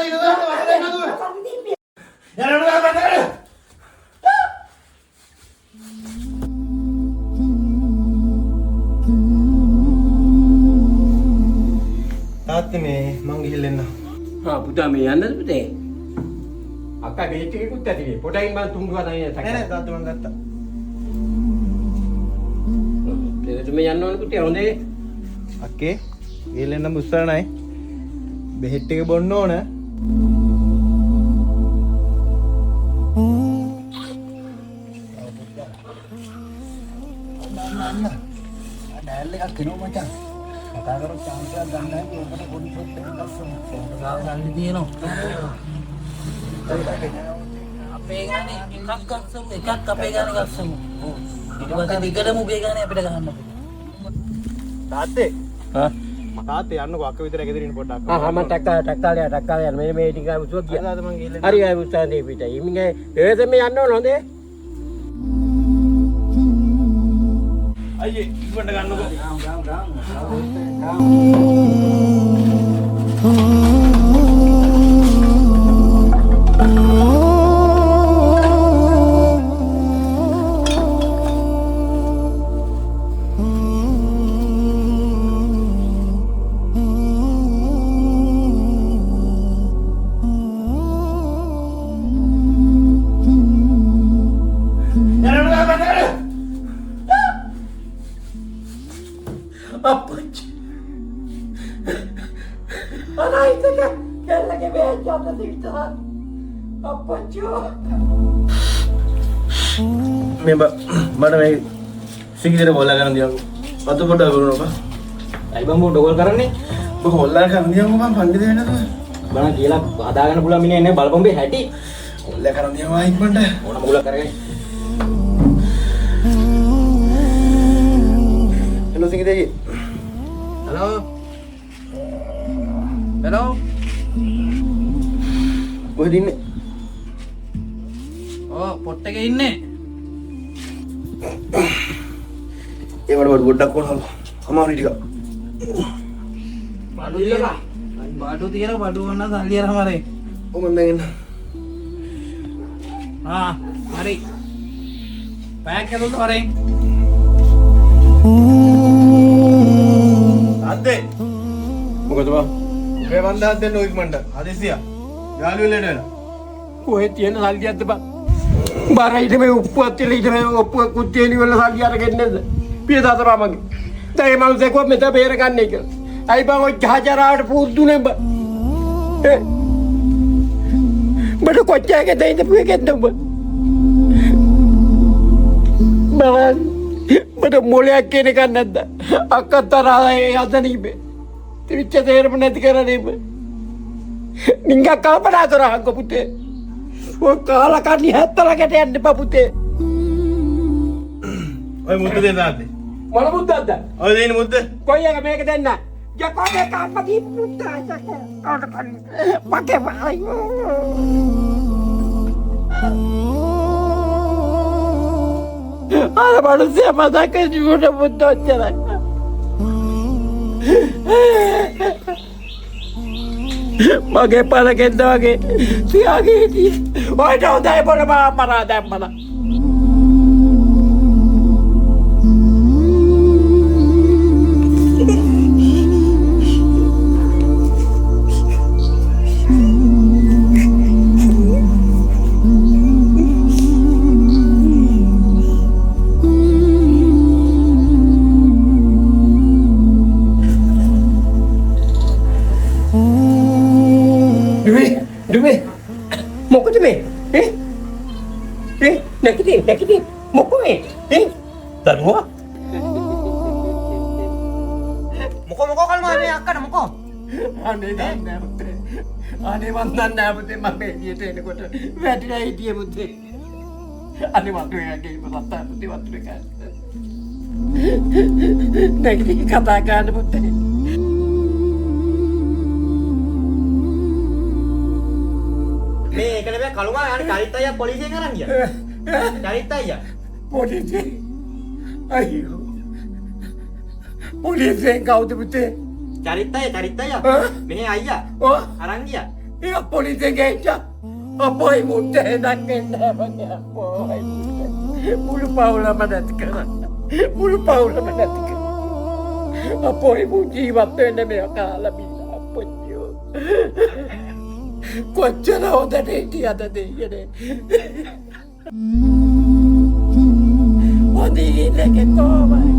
යන්න. තාත්තේ මේ මං ගිහිල්ලා එන්න. ආ පුතා මේ යන්නද පුතේ? අක්කා බෙහෙත් ටිකකුත් ඇති නේ. පොඩයින් මං තුන් දුවා දැන් නෑ නෑ තාත්තේ මං ගත්තා. දෙන්න මේ යන්න ඕන පුතේ හොඳේ. අක්කේ ගිහිල්ලා එන්න බුස්සරණයි. බෙහෙත් ටික බොන්න ඕන. ඩයල් එකක් එනවා මචං. කතා කරොත් චාන්ස් එකක් ගන්න හැටි ඔබට පොඩි ෂොට් එකක් ගස්සමු. ගාව සල්ලි තියෙනවා. අපේ ගානේ එකක් ගස්සමු, එකක් අපේ ගානේ ගස්සමු. ඊට පස්සේ දිගටම උගේ ගානේ අපිට ගහන්න පුළුවන්. තාත්තේ හා තාත්තේ යන්නකෝ අක්ක විතරයි ගෙදර ඉන්න පොඩ්ඩක්. ආ මං ටක්කා ටක්කා ලියා ටක්කා ලියා මේ මේ ටික උසුවක් ගියා. තාත්තේ මං ගිහිල්ලා හරි අය උත්සාහ දෙයි පිටයි. ඉමිගේ පෙරේත මේ යන්න ඕන හොඳේ. අයියේ ඉක්මනට ගන්නකෝ. අප්පච්චි. අනාහිතක කෙල්ලගේ බෑජ් අත තිබ්බා. අප්පච්චියෝ. මේ මට මේ සිංගිදර බෝලා ගන්න දියන්කෝ. වතු පොඩ්ඩක් වුණා බා. ඇයි බං බෝ ඩොගල් කරන්නේ? බෝ හොල්ලා ගන්න දියන්කෝ බං පණ්ඩිත වෙනද? බණ කියලා හදාගන්න පුළුවන් මිනිහ නේ බලපොන් බේ හැටි. හොල්ලා කරන් දියන්කෝ ඉක්මනට. ඕන මුගලක් කරගෙන. හෙලෝ සිංගිදේ. හෙලෝ. හෙලෝ. කොහෙද ඉන්නේ? ඔව් පොට් එකේ ඉන්නේ. ඒ මට බඩු ගොඩක් ඕන හලෝ. අමාරුයි ටිකක්. බඩු තියෙනවා. බඩු තියෙනවා බඩු ඕන නම් සල්ලි අරන් වරේ. ඔව් මං දැන් එන්න. ආ හරි. පැයක් ඇතුළත වරේ. තාත්තේ මොකද බං? මේ 5000 දෙන්න ඔය ඉක්මනට. හදිසියා. යාළුවෙ ලෙඩ වෙලා. කොහෙ තියෙන සල්ලියක්ද බං? බාර ඊට මේ උප්පුවක් තියලා ඊට මේ ඔප්පුවක් කුත්තිය වල සල්ලි අරගෙන නැද්ද? පියදාත මගේ. දැන් මේ මනුස්සයා කිව්වා මෙතන බේර ගන්නයි කියලා. ඇයි බං ඔය ජහජරාවට පුරුදුනේ බං? ඈ? මට කොච්චර එකද ඉඳපු එකෙන්ද උඹ? බලන්න මට මොලයක් කියන එකක් නැද්ද? අක්කා තරහා ඒ අතනීබේ. තිබිච්ච තේරුම නැති කරන්නේ උඹ. නිංගා කල්පනා කරහන්කෝ පුතේ. ඔය කාලා කන්නේ හැත්තලකට යන්න එපා පුතේ. ඔය මුද්ද දෙන්න තාත්තේ. මොන මුද්දක්ද? ඔය දෙන්න මුද්ද. කොයි එක මේක දෙන්න? යකෝ මේක අප්පා මුද්දා යකෝ. කාට කන්නේ? මගේ අයියෝ. අර මනුස්සයා මතක ජීවිත මුද්ද ඔච්චරයි. මගේ පළකෙන්ද වගේ තියාගෙන හිටියේ. ඔයිට හොඳයි බොන මා මරා දැම්මනා. දුවේ දුවේ මොකද මේ ඈ ඈ නැගිටින් නැගිටින් මොකෝ මේ ඈ දරුවා මොකෝ මොකෝ කල්මා මේ අක්කට මොකෝ අනේ දන්නේ නෑ පුතේ අනේ මං දන්නේ නෑ පුතේ මම එළියට එනකොට වැටිලා හිටියේ පුතේ අනේ වතුර එකක් ගෙයිම සත්තා පුතේ වතුර එකක් නැගිටින් කතා කරන්න පුතේ මේ ඒක නෙමෙයි කළුමා යන්නේ චරිත අයියා පොලිසියෙන් අරන් ගියා. චරිත අයියා පොලිසියෙන් අයියෝ පොලිසියෙන් කවුද පුතේ? චරිත අයියා චරිත අයියා මෙහෙ අයියා ඔව් අරන් ගියා. ඒක පොලිසියෙන් ගේච්චා. අපෝයි මුන්ට හෙනක් එන්නේ නෑ මගේ අපෝයි මුන්ට. මුළු පවුලම නැති කරන්න. මුළු පවුලම නැති කරන්න. අපෝයි මුන් ජීවත් වෙන්න මෙයා කාලා බීලා අප්පච්චියෝ. කොච්චර හොඳට හිටියද දෙයියනේ. හොඳින් ඉන්න එකේ කොහමයි?